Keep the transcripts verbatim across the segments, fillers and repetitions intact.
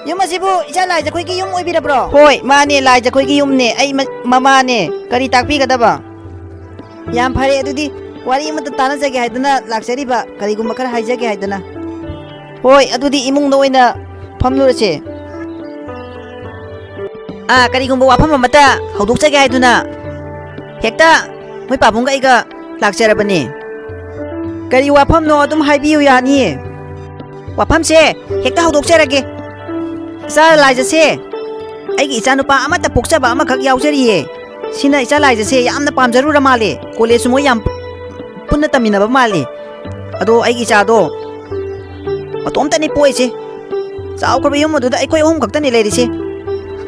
ꯌꯨꯝ ꯑꯁꯤꯕꯨ ꯏꯆꯥ ꯂꯥꯏꯖꯈꯣꯏꯒꯤ ꯌꯨꯝ ꯑꯣꯏꯕꯤꯔꯕ꯭ꯔꯣ? ꯍꯣꯏ, ꯃꯥꯅꯦ, ꯂꯥꯏꯖꯈꯣꯏꯒꯤ ꯌꯨꯝꯅꯦ꯫ ꯑꯩ ꯃ-, ꯃꯃꯥꯅꯦ꯫ ꯀꯔꯤ ꯇꯥꯛꯄꯤꯒꯗꯕ? ꯌꯥꯝ ꯐꯔꯦ, ꯑꯗꯨꯗꯤ ꯋꯥꯔꯤ ꯑꯃꯇ ꯇꯥꯟꯅꯖꯒꯦ ꯍꯥꯏꯗꯨꯅ ꯂꯥꯛꯆꯔꯤꯕ, ꯀꯔꯤꯒꯨꯝꯕ ꯈꯔ ꯍꯥꯏꯖꯒꯦ ꯍꯥꯏꯗꯅ꯫ ꯍꯣꯏ, ꯑꯗꯨꯗꯤ ꯏꯃꯨꯡꯗ ꯑꯣꯏꯅ ꯐꯝꯂꯨꯔꯁꯦ꯫ ꯑꯥ, ꯀꯔꯤꯒꯨꯝꯕ ꯋꯥꯐꯝ ꯑꯃꯇ ꯍꯧꯗꯣꯛꯆꯒꯦ ꯍꯥꯏꯗꯨꯅ ꯍꯦꯛꯇ ꯃꯣꯏ ꯄꯥꯕꯨꯡꯒ ꯑꯩꯒ ꯂꯥꯛꯆꯔꯕꯅꯦ꯫ ꯀꯔꯤ ꯋꯥꯐꯝꯅꯣ? ꯑꯗꯨꯝ ꯍꯥꯏꯕꯤꯌꯨ, ꯌꯥꯅꯤꯌꯦ꯫ ꯋꯥꯐꯝꯁꯦ ꯍꯦꯛꯇ ꯍꯧꯗꯣꯛꯆꯔꯒꯦ꯫ ꯏꯆꯥ ꯂꯥꯏꯖꯁꯦ, ꯑꯩꯒꯤ ꯏꯆꯥꯅꯨꯄꯥ ꯑꯃꯠꯇ ꯄꯣꯛꯆꯕ ꯑꯃꯈꯛ ꯌꯥꯎꯖꯔꯤꯌꯦ꯫ ꯁꯤꯅ ꯏꯆꯥ ꯂꯥꯏꯖꯁꯦ ꯌꯥꯝꯅ ꯄꯥꯝꯖꯔꯨꯔ ꯃꯥꯜꯂꯦ꯫ ꯀꯣꯂꯦꯖꯁꯨ ꯃꯣꯏ ꯌꯥꯝ ꯄꯨꯟꯅ ꯇꯝꯃꯤꯟꯅꯕ ꯃꯥꯜꯂꯦ꯫ ꯑꯗꯣ ꯑꯩꯒꯤ ꯏꯆꯥꯗꯣ ꯃꯇꯣꯝꯇꯅꯤ ꯄꯣꯛꯏꯁꯦ꯫ ꯆꯥꯎꯈ꯭ꯔꯕ ꯌꯨꯝ ꯑꯗꯨꯗ ꯑꯩꯈꯣꯏ ꯑꯍꯨꯝ ꯈꯛꯇꯅꯤ ꯂꯩꯔꯤꯁꯦ꯫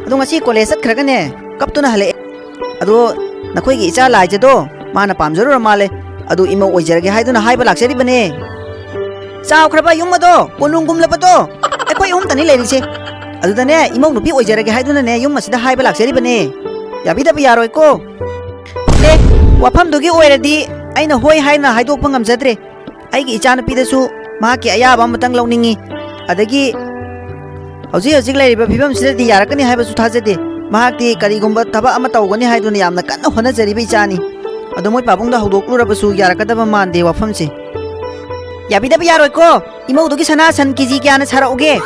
ꯑꯗꯣ ꯉꯁꯤ ꯀꯣꯂꯦꯖ ꯆꯠꯈ꯭ꯔꯒꯅꯦ, ꯀꯞꯇꯨꯅ ꯍꯜꯂꯛꯑꯦ꯫ ꯑꯗꯣ ꯅꯈꯣꯏꯒꯤ ꯏꯆꯥ ꯂꯥꯏꯖꯗꯣ ꯃꯥꯅ ꯄꯥꯝꯖꯔꯨꯔ ꯃꯥꯜꯂꯦ꯫ ꯑꯗꯨ ꯏꯃꯧ ꯑꯣꯏꯖꯔꯒꯦ ꯍꯥꯏꯗꯨꯅ ꯍꯥꯏꯕ ꯂꯥꯛꯆꯔꯤꯕꯅꯦ꯫ ꯆꯥꯎꯈ꯭ꯔꯕ ꯌꯨꯝ ꯑꯗꯣ, ꯀꯣꯅꯨꯡꯒꯨꯝꯂꯕꯗꯣ, ꯑꯩꯈꯣꯏ ꯑꯍꯨꯝꯇꯅꯤ ꯂꯩꯔꯤꯁꯦ꯫ ꯑꯗꯨꯗꯅꯦ, ꯏꯃꯧ ꯅꯨꯄꯤ ꯑꯣꯏꯖꯔꯒꯦ ꯍꯥꯏꯗꯨꯅꯅꯦ ꯌꯨꯝ ꯑꯁꯤꯗ ꯍꯥꯏꯕ ꯂꯥꯛꯆꯔꯤꯕꯅꯦ꯫ ꯌꯥꯕꯤꯗꯕ ꯌꯥꯔꯣꯏꯀꯣ꯫ ꯑꯦ, ꯋꯥꯐꯝꯗꯨꯒꯤ ꯑꯣꯏꯔꯗꯤ ꯑꯩꯅ ꯍꯣꯏ ꯍꯥꯏꯅ ꯍꯥꯏꯗꯣꯛꯄ ꯉꯝꯖꯗ꯭ꯔꯦ꯫ ꯑꯩꯒꯤ ꯏꯆꯥꯅꯨꯄꯤꯗꯁꯨ ꯃꯍꯥꯛꯀꯤ ꯑꯌꯥꯕ ꯑꯃꯇꯪ ꯂꯧꯅꯤꯡꯏ꯫ ꯑꯗꯒꯤ ꯍꯧꯖꯤꯛ ꯍꯧꯖꯤꯛ ꯂꯩꯔꯤꯕ ꯐꯤꯕꯝꯁꯤꯗꯗꯤ ꯌꯥꯔꯛꯀꯅꯤ ꯍꯥꯏꯕꯁꯨ ꯊꯥꯖꯗꯦ꯫ ꯃꯍꯥꯛꯇꯤ ꯀꯔꯤꯒꯨꯝꯕ ꯊꯕꯛ ꯑꯃ ꯇꯧꯒꯅꯤ ꯍꯥꯏꯗꯨꯅ ꯌꯥꯝꯅ ꯀꯟꯅ ꯍꯣꯠꯅꯖꯔꯤꯕ ꯏꯆꯥꯅꯤ꯫ ꯑꯗꯣ ꯃꯣꯏ ꯄꯥꯕꯨꯡꯗ ꯍꯧꯗꯣꯛꯂꯨꯔꯕꯁꯨ ꯌꯥꯔꯛꯀꯗꯕ ꯃꯥꯟꯗꯦ ꯋꯥꯐꯝꯁꯦ꯫ ꯌꯥꯕꯤꯗꯕ ꯌꯥꯔꯣꯏꯀꯣ꯫ ꯏꯃꯧꯗꯨꯒꯤ ꯁꯅꯥ ꯁꯟ ꯀꯦꯖꯤ ꯀꯌꯥꯅ ꯁꯥꯔꯛꯎꯒꯦ?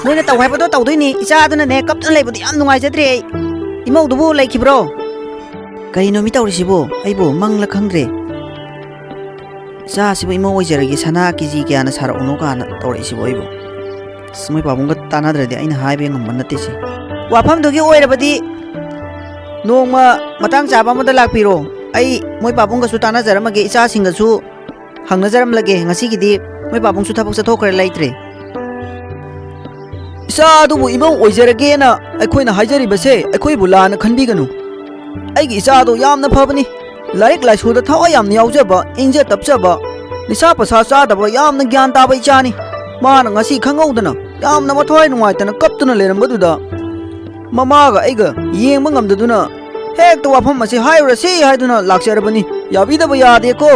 ꯅꯣꯏꯅ ꯇꯧ ꯍꯥꯏꯕꯗꯣ ꯇꯧꯗꯣꯏꯅꯤ꯫ ꯏꯆꯥꯗꯨꯅꯅꯦ ꯀꯞꯇꯨꯅ ꯂꯩꯕꯗꯣ ꯌꯥꯝ ꯅꯨꯡꯉꯥꯏꯖꯗ꯭ꯔꯦ ꯑꯩ꯫ ꯏꯃꯧꯗꯨꯕꯨ ꯂꯩꯈꯤꯕ꯭ꯔꯣ? ꯀꯩꯅꯣ ꯃꯤ ꯇꯧꯔꯤꯁꯤꯕꯣ? ꯑꯩꯕꯨ ꯃꯪꯂ ꯈꯪꯗ꯭ꯔꯦ꯫ ꯏꯆꯥꯁꯤꯕꯨ ꯏꯃꯧ ꯑꯣꯏꯖꯔꯒꯦ, ꯁꯅꯥ ꯀꯦꯖꯤ ꯀꯌꯥꯅ ꯁꯥꯔꯛꯎꯅꯣ ꯀꯥꯏꯅ ꯇꯧꯔꯛꯏꯁꯤꯕꯨ ꯑꯩꯕꯨ? ꯑꯁ, ꯃꯣꯏ ꯄꯥꯕꯨꯡꯒ ꯇꯥꯟꯅꯗ꯭ꯔꯗꯤ ꯑꯩꯅ ꯍꯥꯏꯕ ꯉꯝꯕ ꯅꯠꯇꯦ ꯁꯤ꯫ ꯋꯥꯐꯝꯗꯨꯒꯤ ꯑꯣꯏꯔꯕꯗꯤ ꯅꯣꯡꯃ ꯃꯇꯥꯡ ꯆꯥꯕ ꯑꯃꯗ ꯂꯥꯛꯄꯤꯔꯣ꯫ ꯑꯩ ꯃꯣꯏ ꯄꯥꯕꯨꯡꯒꯁꯨ ꯇꯥꯟꯅꯖꯔꯝꯃꯒꯦ, ꯏꯆꯥꯁꯤꯡꯒꯁꯨ ꯍꯪꯅꯖꯔꯝꯂꯒꯦ꯫ ꯉꯁꯤꯒꯤꯗꯤ ꯃꯣꯏ ꯄꯥꯕꯨꯡꯁꯨ ꯊꯕꯛ ꯆꯠꯊꯣꯛꯈ꯭ꯔꯦ, ꯂꯩꯇ꯭ꯔꯦ꯫ ꯏꯆꯥ ꯑꯗꯨꯕꯨ ꯏꯃꯧ ꯑꯣꯏꯖꯔꯒꯦꯅ ꯑꯩꯈꯣꯏꯅ ꯍꯥꯏꯖꯔꯤꯕꯁꯦ ꯑꯩꯈꯣꯏꯕꯨ ꯂꯥꯟꯅ ꯈꯟꯕꯤꯒꯅꯨ꯫ ꯑꯩꯒꯤ ꯏꯆꯥꯗꯣ ꯌꯥꯝꯅ ꯐꯕꯅꯤ꯫ ꯂꯥꯏꯔꯤꯛ ꯂꯥꯏꯁꯨꯗ ꯊꯋꯥꯏ ꯌꯥꯝꯅ ꯌꯥꯎꯖꯕ, ꯏꯪꯖ ꯇꯞꯆꯕ, ꯅꯤꯁꯥ ꯄꯁꯥ ꯆꯥꯗꯕ, ꯌꯥꯝꯅ ꯒ꯭ꯌꯥꯟ ꯇꯥꯕ ꯏꯆꯥꯅꯤ꯫ ꯃꯥꯅ ꯉꯁꯤ ꯈꯪꯍꯧꯗꯅ ꯌꯥꯝꯅ ꯃꯊ꯭ꯋꯥꯏ ꯅꯨꯡꯉꯥꯏꯇꯅ ꯀꯞꯇꯨꯅ ꯂꯩꯔꯝꯕꯗꯨꯗ ꯃꯃꯥꯒ ꯑꯩꯒ ꯌꯦꯡꯕ ꯉꯝꯗꯗꯨꯅ ꯍꯦꯛꯇ ꯋꯥꯐꯝ ꯑꯁꯤ ꯍꯥꯏꯔꯨꯔꯁꯤ ꯍꯥꯏꯗꯨꯅ ꯂꯥꯛꯆꯔꯕꯅꯤ꯫ ꯌꯥꯕꯤꯗꯕ ꯌꯥꯗꯦꯀꯣ꯫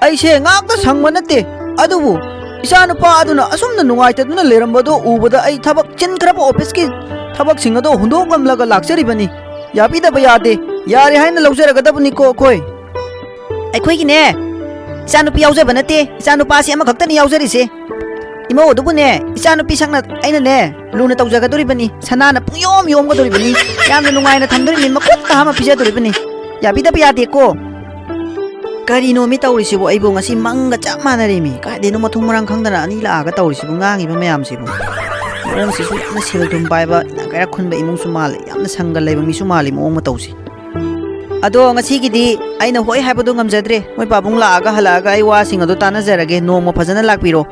ꯑꯩꯁꯦ ꯉꯥꯛꯇ ꯁꯪꯕ ꯅꯠꯇꯦ, ꯑꯗꯨꯕꯨ ꯏꯆꯥꯅꯨꯄꯥ ꯑꯗꯨꯅ ꯑꯁꯨꯝꯅ ꯅꯨꯡꯉꯥꯏꯇꯗꯨꯅ ꯂꯩꯔꯝꯕꯗꯨ ꯎꯕꯗ ꯑꯩ ꯊꯕꯛ ꯆꯤꯟꯈ꯭ꯔꯕ ꯑꯣꯐꯤꯁꯀꯤ ꯊꯕꯛꯁꯤꯡ ꯑꯗꯣ ꯍꯨꯟꯗꯣꯛꯂꯝꯂꯒ ꯂꯥꯛꯆꯔꯤꯕꯅꯤ꯫ ꯌꯥꯕꯤꯗꯕ ꯌꯥꯗꯦ꯫ ꯌꯥꯔꯦ ꯍꯥꯏꯅ ꯂꯧꯖꯔꯒꯗꯕꯅꯤꯀꯣ ꯑꯩꯈꯣꯏ꯫ ꯑꯩꯈꯣꯏꯒꯤꯅꯦ, ꯏꯆꯥꯅꯨꯄꯤ ꯌꯥꯎꯖꯕ ꯅꯠꯇꯦ, ꯏꯆꯥꯅꯨꯄꯥꯁꯤ ꯑꯃꯈꯛꯇꯅꯤ ꯌꯥꯎꯖꯔꯤꯁꯦ꯫ ꯏꯃꯧ ꯑꯗꯨꯕꯨꯅꯦ, ꯏꯆꯥꯅꯨꯄꯤ ꯁꯛꯅ ꯑꯩꯅꯅꯦ ꯂꯨꯅ ꯇꯧꯖꯒꯗꯣꯔꯤꯕꯅꯤ, ꯁꯅꯥꯅ ꯄꯨꯡꯌꯣꯝ ꯌꯣꯝꯒꯗꯣꯔꯤꯕꯅꯤ, ꯌꯥꯝꯅ ꯅꯨꯡꯉꯥꯏꯅ ꯊꯝꯗꯣꯔꯤꯕꯅꯤ, ꯃꯈꯨꯠ ꯇꯥ ꯑꯃ ꯄꯤꯖꯗꯣꯔꯤꯕꯅꯤ꯫ ꯌꯥꯕꯤꯗꯕ ꯌꯥꯗꯦꯀꯣ꯫ ꯀꯔꯤꯅꯣ ꯃꯤ ꯇꯧꯔꯤꯁꯤꯕꯨ? ꯑꯩꯕꯨ ꯉꯁꯤ ꯃꯪꯒ ꯆꯞ ꯃꯥꯟꯅꯔꯦꯃꯤ꯫ ꯀꯥꯏꯗꯩꯅꯣ ꯃꯊꯣꯡ ꯃꯔꯥꯡ ꯈꯪꯗꯅ ꯑꯅꯤ ꯂꯥꯛꯑꯒ ꯇꯧꯔꯤꯁꯤꯕꯨ, ꯉꯥꯡꯉꯤꯕ ꯃꯌꯥꯝꯁꯤꯕꯨ? ꯃꯑꯣꯡꯁꯤꯁꯨ ꯌꯥꯝꯅ ꯁꯦꯜ ꯊꯨꯝ ꯄꯥꯏꯕ, ꯏꯅꯥꯛ ꯀꯩꯔꯥꯛ ꯈꯨꯟꯕ ꯏꯃꯨꯡꯁꯨ ꯃꯥꯜꯂꯤ, ꯌꯥꯝꯅ ꯁꯪꯒ ꯂꯩꯕ ꯃꯤꯁꯨ ꯃꯥꯜꯂꯤ ꯃꯑꯣꯡ ꯃꯇꯧꯁꯤ꯫ ꯑꯗꯣ ꯉꯁꯤꯒꯤꯗꯤ ꯑꯩꯅ ꯍꯣꯏ ꯍꯥꯏꯕꯗꯣ ꯉꯝꯖꯗ꯭ꯔꯦ꯫ ꯃꯣꯏ ꯄꯥꯕꯨꯡ ꯂꯥꯛꯑꯒ ꯍꯜꯂꯛꯑꯒ ꯑꯩ ꯋꯥꯁꯤꯡ ꯑꯗꯣ ꯇꯥꯟꯅꯖꯔꯒꯦ꯫ ꯅꯣꯡꯃ ꯐꯖꯅ ꯂꯥꯛꯄꯤꯔꯣ꯫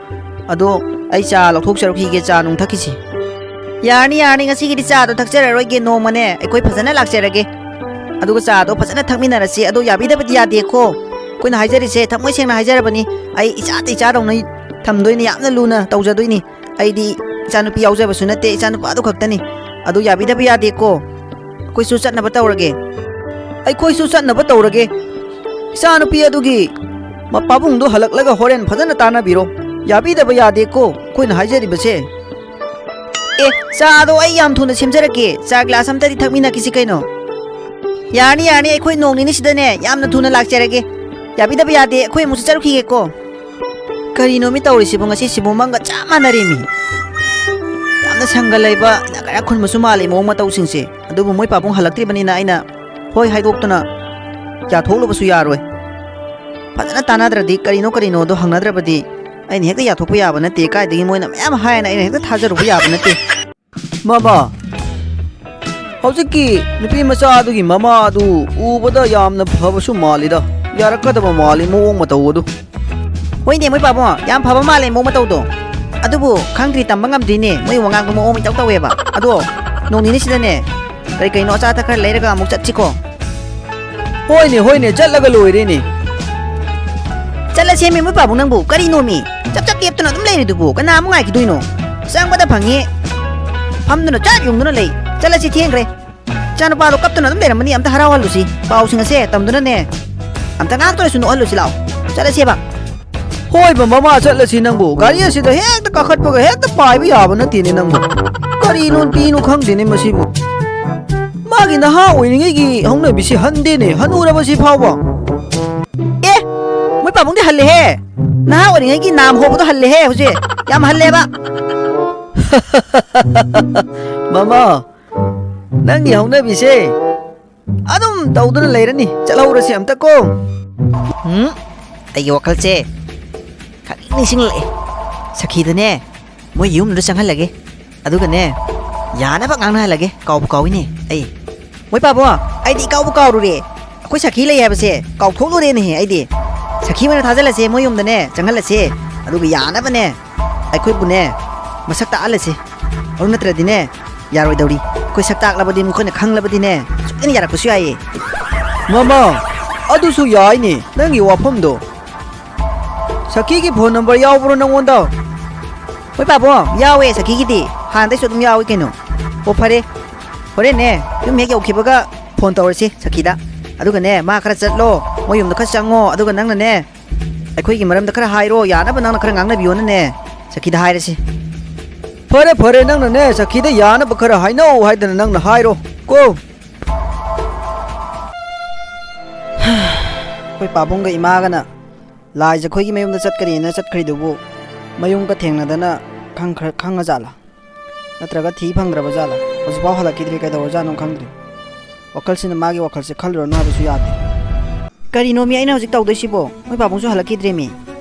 ꯑꯗꯣ ꯑꯩ ꯆꯥ ꯂꯧꯊꯣꯛꯆꯔꯨꯈꯤꯒꯦ, ꯆꯥ ꯅꯨꯡ ꯊꯛꯈꯤꯁꯤ꯫ ꯌꯥꯔꯅꯤ, ꯌꯥꯔꯅꯤ, ꯉꯁꯤꯒꯤꯗꯤ ꯆꯥꯗꯣ ꯊꯛꯆꯔꯔꯣꯏꯒꯦ꯫ ꯅꯣꯡꯃꯅꯦ ꯑꯩꯈꯣꯏ ꯐꯖꯅ ꯂꯥꯛꯆꯔꯒꯦ, ꯑꯗꯨꯒ ꯆꯥꯗꯣ ꯐꯖꯅ ꯊꯛꯃꯤꯟꯅꯔꯁꯤ꯫ ꯑꯗꯣ ꯌꯥꯕꯤꯗꯕꯗꯤ ꯌꯥꯗꯦꯀꯣ꯫ ꯑꯩꯈꯣꯏꯅ ꯍꯥꯏꯖꯔꯤꯁꯦ ꯊꯃꯣꯏ ꯁꯦꯡꯅ ꯍꯥꯏꯖꯔꯕꯅꯤ꯫ ꯑꯩ ꯏꯆꯥꯗ ꯏꯆꯥꯗꯧꯅ ꯊꯝꯗꯣꯏꯅꯤ, ꯌꯥꯝꯅ ꯂꯨꯅ ꯇꯧꯖꯗꯣꯏꯅꯤ꯫ ꯑꯩꯗꯤ ꯏꯆꯥꯅꯨꯄꯤ ꯌꯥꯎꯖꯕꯁꯨ ꯅꯠꯇꯦ, ꯏꯆꯥꯅꯨꯄꯥꯗꯨ ꯈꯛꯇꯅꯤ꯫ ꯑꯗꯨ ꯌꯥꯕꯤꯗꯕ ꯌꯥꯗꯦꯀꯣ꯫ ꯑꯩꯈꯣꯏꯁꯨ ꯆꯠꯅꯕ ꯇꯧꯔꯒꯦ꯫ ꯑꯩꯈꯣꯏꯁꯨ ꯆꯠꯅꯕ ꯇꯧꯔꯒꯦ꯫ ꯏꯆꯥꯅꯨꯄꯤ ꯑꯗꯨꯒꯤ ꯃ-, ꯄꯥꯕꯨꯡꯗꯣ ꯍꯜꯂꯛꯂꯒ ꯍꯣꯔꯦꯟ ꯐꯖꯅ ꯇꯥꯟꯅꯕꯤꯔꯣ꯫ ꯌꯥꯕꯤꯗꯕ ꯌꯥꯗꯦꯀꯣ ꯑꯩꯈꯣꯏꯅ ꯍꯥꯏꯖꯔꯤꯕꯁꯦ꯫ ꯑꯦ, ꯆꯥꯗꯣ ꯑꯩ ꯌꯥꯝ ꯊꯨꯅ ꯁꯦꯝꯖꯔꯛꯀꯦ꯫ ꯆꯥ ꯒ꯭ꯂꯥꯁ ꯑꯝꯇꯗꯤ ꯊꯛꯃꯤꯟꯅꯈꯤꯁꯤ ꯀꯩꯅꯣ꯫ ꯌꯥꯔꯅꯤ, ꯌꯥꯔꯅꯤ, ꯑꯩꯈꯣꯏ ꯅꯣꯡ ꯅꯤꯅꯤꯁꯤꯗꯅꯦ ꯌꯥꯝꯅ ꯊꯨꯅ ꯂꯥꯛꯆꯔꯒꯦ꯫ ꯌꯥꯕꯤꯗꯕ ꯌꯥꯗꯦ, ꯑꯩꯈꯣꯏ ꯑꯃꯨꯛꯁꯨ ꯆꯠꯔꯨꯈꯤꯒꯦꯀꯣ꯫ ꯀꯔꯤꯅꯣ ꯃꯤ ꯇꯧꯔꯤꯁꯤꯕꯨ? ꯉꯁꯤꯁꯤꯕꯨ ꯃꯪꯒ ꯆꯞ ꯃꯥꯟꯅꯔꯦꯃꯤ꯫ ꯌꯥꯝꯅ ꯁꯪꯒ ꯂꯩꯕ, ꯏꯅꯥꯛ ꯀꯩꯔꯥꯛ ꯈꯨꯟꯕꯁꯨ ꯃꯥꯜꯂꯤ ꯃꯑꯣꯡ ꯃꯇꯧꯁꯤꯡꯁꯦ꯫ ꯑꯗꯨꯕꯨ ꯃꯣꯏ ꯄꯥꯕꯨꯡ ꯍꯜꯂꯛꯇ꯭ꯔꯤꯕꯅꯤꯅ ꯑꯩꯅ ꯍꯣꯏ ꯍꯥꯏꯗꯣꯛꯇꯨꯅ ꯌꯥꯊꯣꯛꯂꯨꯕꯁꯨ ꯌꯥꯔꯣꯏ꯫ ꯐꯖꯅ ꯇꯥꯟꯅꯗ꯭ꯔꯗꯤ, ꯀꯔꯤꯅꯣ ꯀꯔꯤꯅꯣꯗꯣ ꯍꯪꯅꯗ꯭ꯔꯕꯗꯤ ꯑꯩꯅ ꯍꯦꯛꯇ ꯌꯥꯊꯣꯛꯄ ꯌꯥꯕ ꯅꯠꯇꯦ꯫ ꯀꯥꯏꯗꯒꯤ ꯃꯣꯏꯅ ꯃꯌꯥꯝ ꯍꯥꯏꯅ ꯑꯩꯅ ꯍꯦꯛꯇ ꯊꯥꯖꯔꯨꯕ ꯌꯥꯕ ꯅꯠꯇꯦ꯫ ꯃꯃꯥ, ꯍꯧꯖꯤꯛꯀꯤ ꯅꯨꯄꯤ ꯃꯆꯥ ꯑꯗꯨꯒꯤ ꯃꯃꯥ ꯑꯗꯨ ꯎꯕꯗ ꯌꯥꯝꯅ ꯐꯕꯁꯨ ꯃꯥꯜꯂꯤꯗ, ꯌꯥꯔꯛꯀꯗꯕ ꯃꯥꯜꯂꯤ ꯃꯑꯣꯡ ꯃꯇꯧ ꯑꯗꯨ꯫ ꯍꯣꯏꯅꯦ, ꯃꯣꯏ ꯄꯥꯕꯨꯡ, ꯌꯥꯝ ꯐꯕ ꯃꯥꯜꯂꯦ ꯃꯑꯣꯡ ꯃꯇꯧꯗꯣ꯫ ꯑꯗꯨꯕꯨ ꯈꯪꯗ꯭ꯔꯤ, ꯇꯝꯕ ꯉꯝꯗ꯭ꯔꯤꯅꯦ, ꯃꯣꯏ ꯋꯥꯉꯥꯡꯕ ꯃꯑꯣꯡ ꯃꯇꯧ ꯇꯧꯋꯦꯕ꯫ ꯑꯗꯣ ꯅꯣꯡ ꯅꯤꯅꯤꯁꯤꯗꯅꯦ ꯀꯔꯤ ꯀꯩꯅꯣ ꯑꯆꯥ ꯑꯊꯛ ꯈꯔ ꯂꯩꯔꯒ ꯑꯃꯨꯛ ꯆꯠꯁꯤꯀꯣ꯫ ꯍꯣꯏꯅꯦ, ꯍꯣꯏꯅꯦ, ꯆꯠꯂꯒ ꯂꯣꯏꯔꯦꯅꯦ꯫ ꯆꯠꯂꯁꯦꯃꯤ, ꯃꯣꯏ ꯄꯥꯕꯨꯡ, ꯅꯪꯕꯨ ꯀꯔꯤꯅꯣꯃꯤ? ꯆꯞ ꯆꯞ ꯂꯦꯞꯇꯨꯅ ꯑꯗꯨꯝ ꯂꯩꯔꯤꯗꯨꯕꯨ ꯀꯅꯥ ꯑꯃꯨꯛ ꯉꯥꯏꯈꯤꯗꯣꯏꯅꯣ? ꯆꯪꯕꯗ ꯐꯪꯉꯤ, ꯐꯝꯗꯨꯅ ꯆꯥꯠ ꯌꯨꯡꯗꯨꯅ ꯂꯩ꯫ ꯆꯠꯂꯁꯤ, ꯊꯦꯡꯈ꯭ꯔꯦ꯫ ꯏꯆꯥꯅꯨꯄꯥꯗꯣ ꯀꯞꯇꯨꯅ ꯑꯗꯨꯝ ꯂꯩꯔꯝꯃꯅꯤ, ꯑꯝꯇ ꯍꯔꯥꯎꯍꯜꯂꯨꯁꯤ꯫ ꯄꯥꯎꯁꯤꯡ ꯑꯁꯦ ꯇꯝꯗꯨꯅꯅꯦ ꯑꯝꯇ ꯉꯥꯏꯍꯥꯛꯇ ꯑꯣꯏꯔꯁꯨ ꯅꯣꯛꯍꯜꯂꯨꯁꯤ ꯂꯥꯛꯑꯣ꯫ ꯆꯠꯂꯁꯦꯕ꯫ ꯍꯣꯏꯕ, ꯃꯃꯥ, ꯆꯠꯂꯁꯤ ꯅꯪꯕꯨ꯫ ꯒꯥꯔꯤ ꯑꯁꯤꯗ ꯍꯦꯛꯇ ꯀꯥꯈꯠꯄꯒ ꯍꯦꯛꯇ ꯄꯥꯏꯕ ꯌꯥꯕ ꯅꯠꯇꯦꯅꯦ ꯅꯪꯕꯨ꯫ ꯀꯔꯤꯅꯣ ꯄꯤꯅꯣ ꯈꯪꯗꯦꯅꯦ ꯃꯁꯤꯕꯨ꯫ ꯃꯥꯒꯤ ꯅꯍꯥ ꯑꯣꯏꯔꯤꯉꯩꯒꯤ ꯍꯧꯅꯕꯤꯁꯤ ꯍꯟꯗꯦꯅꯦ, ꯍꯅꯨꯔꯕꯁꯤ ꯐꯥꯎꯕ꯫ ꯑꯦ, ꯃꯣꯏ ꯄꯥꯕꯨꯡꯗꯤ ꯍꯜꯂꯦꯍꯦ꯫ ꯅꯍꯥ ꯑꯣꯏꯔꯤꯉꯩꯒꯤ ꯅꯥꯝ ꯍꯧꯕꯗꯣ ꯍꯜꯂꯦꯍꯦ ꯍꯧꯖꯤꯛ꯫ ꯌꯥꯝ ꯍꯜꯂꯦꯕ꯫ ꯃꯃꯥ, ꯅꯪꯒꯤ ꯍꯧꯅꯕꯤꯁꯦ ꯑꯗꯨꯝ ꯇꯧꯗꯨꯅ ꯂꯩꯔꯅꯤ꯫ ꯆꯠꯍꯧꯔꯁꯤ ꯑꯝꯇ ꯀꯣ꯫ ꯎꯝ, ꯑꯩꯒꯤ ꯋꯥꯈꯜꯁꯦ ꯈꯪꯅꯤꯡ ꯅꯤꯡꯁꯤꯡꯂꯛꯑꯦ꯫ ꯁꯈꯤꯗꯅꯦ, ꯃꯣꯏ ꯌꯨꯝꯗꯨꯗ ꯆꯪꯍꯜꯂꯒꯦ꯫ ꯑꯗꯨꯒꯅꯦ, ꯌꯥꯅꯕ ꯉꯥꯡꯅꯍꯜꯂꯒꯦ꯫ ꯀꯥꯎꯕꯨ ꯀꯥꯎꯏꯅꯦ ꯑꯩ꯫ ꯃꯣꯏ ꯄꯥꯕꯣ, ꯑꯩꯗꯤ ꯏꯀꯥꯎꯕꯨ ꯀꯥꯎꯔꯨꯔꯦ꯫ ꯑꯩꯈꯣꯏ ꯁꯈꯤ ꯂꯩ ꯍꯥꯏꯕꯁꯦ ꯀꯥꯎꯊꯣꯛꯂꯨꯔꯦꯅꯦꯍꯦ ꯑꯩꯗꯤ꯫ ꯁꯈꯤ ꯑꯣꯏꯅ ꯊꯥꯖꯤꯜꯂꯁꯦ ꯃꯣꯏ ꯌꯨꯝꯗꯅꯦ, ꯆꯪꯍꯜꯂꯁꯦ꯫ ꯑꯗꯨꯒ ꯌꯥꯅꯕꯅꯦ, ꯑꯩꯈꯣꯏꯕꯨꯅꯦ, ꯃꯁꯛ ꯇꯥꯛꯍꯜꯂꯁꯦ꯫ ꯑꯗꯨ ꯅꯠꯇ꯭ꯔꯗꯤꯅꯦ, ꯌꯥꯔꯣꯏꯗꯧꯔꯤ꯫ ꯑꯩꯈꯣꯏ ꯁꯛ ꯇꯥꯛꯂꯕꯗꯤ, ꯃꯈꯣꯏꯅ ꯈꯪꯂꯕꯗꯤꯅꯦ, ꯁꯣꯏꯗꯅ ꯌꯥꯔꯛꯄꯁꯨ ꯌꯥꯏꯌꯦ꯫ ꯃꯃꯥ, ꯑꯗꯨꯁꯨ ꯌꯥꯏꯅꯦ, ꯅꯪꯒꯤ ꯋꯥꯐꯝꯗꯣ꯫ ꯁꯈꯤꯒꯤ ꯐꯣꯟ ꯅꯝꯕꯔ ꯌꯥꯎꯕ꯭ꯔꯣ ꯅꯪꯉꯣꯟꯗ? ꯍꯣꯏ ꯄꯥꯕꯣ, ꯌꯥꯎꯋꯦ ꯁꯈꯤꯒꯤꯗꯤ꯫ ꯍꯥꯟꯅꯗꯩꯁꯨ ꯑꯗꯨꯝ ꯌꯥꯎꯏ ꯀꯩꯅꯣ꯫ ꯑꯣ, ꯐꯔꯦ꯫ ꯍꯣꯔꯦꯟꯅꯦ, ꯌꯨꯝ ꯍꯦꯛ ꯌꯧꯈꯤꯕꯒ ꯐꯣꯟ ꯇꯧꯔꯁꯤ ꯁꯈꯤꯗ꯫ ꯑꯗꯨꯒꯅꯦ, ꯃꯥ ꯈꯔ ꯆꯠꯂꯣ, ꯃꯣꯏ ꯌꯨꯝꯗ ꯈꯔ ꯆꯪꯉꯣ, ꯑꯗꯨꯒ ꯅꯪꯅꯅꯦ, ꯑꯩꯈꯣꯏꯒꯤ ꯃꯔꯝꯗ ꯈꯔ ꯍꯥꯏꯔꯣ, ꯌꯥꯅꯕ ꯅꯪꯅ ꯈꯔ ꯉꯥꯡꯅꯕꯤꯌꯣꯅꯅꯦ, ꯁꯈꯤꯗ ꯍꯥꯏꯔꯁꯤ꯫ ꯐꯔꯦ, ꯐꯔꯦ, ꯅꯪꯅꯅꯦ, ꯁꯈꯤꯗ ꯌꯥꯅꯕ ꯈꯔ ꯍꯥꯏꯅꯧ ꯍꯥꯏꯗꯅ ꯅꯪꯅ ꯍꯥꯏꯔꯣ ꯀꯣ꯫ ꯑꯩꯈꯣꯏ ꯄꯥꯕꯨꯡꯒ ꯏꯃꯥꯒꯅ ꯂꯥꯏꯖꯈꯣꯏꯒꯤ ꯃꯌꯨꯝꯗ ꯆꯠꯀꯅꯤꯅ ꯆꯠꯈ꯭ꯔꯤꯗꯨꯕꯨ ꯃꯌꯨꯝꯒ ꯊꯦꯡꯅꯗꯅ ꯈꯪꯈ꯭ꯔ-, ꯈꯪꯉꯖꯥꯠꯂꯥ? ꯅꯠꯇ꯭ꯔꯒ ꯊꯤ ꯐꯪꯗ꯭ꯔꯕ ꯖꯥꯠꯂꯥ? ꯍꯧꯖꯤꯛꯐꯥꯎ ꯍꯜꯂꯛꯈꯤꯗ꯭ꯔꯤ, ꯀꯩꯗꯧꯔꯖꯥꯠꯅꯣ ꯈꯪꯗ꯭ꯔꯦ꯫ ꯋꯥꯈꯜꯁꯤꯅ ꯃꯥꯒꯤ ꯋꯥꯈꯜꯁꯦ ꯈꯜꯂꯨꯔꯅꯨ ꯍꯥꯏꯕꯁꯨ ꯌꯥꯗꯦ꯫ ꯀꯔꯤꯅꯣꯃꯤ ꯑꯩꯅ ꯍꯧꯖꯤꯛ ꯇꯧꯗꯣꯏꯁꯤꯕꯣ? ꯃꯣꯏ ꯄꯥꯕꯨꯡꯁꯨ ꯍꯜꯂꯛꯈꯤꯗ꯭ꯔꯦꯃꯤ꯫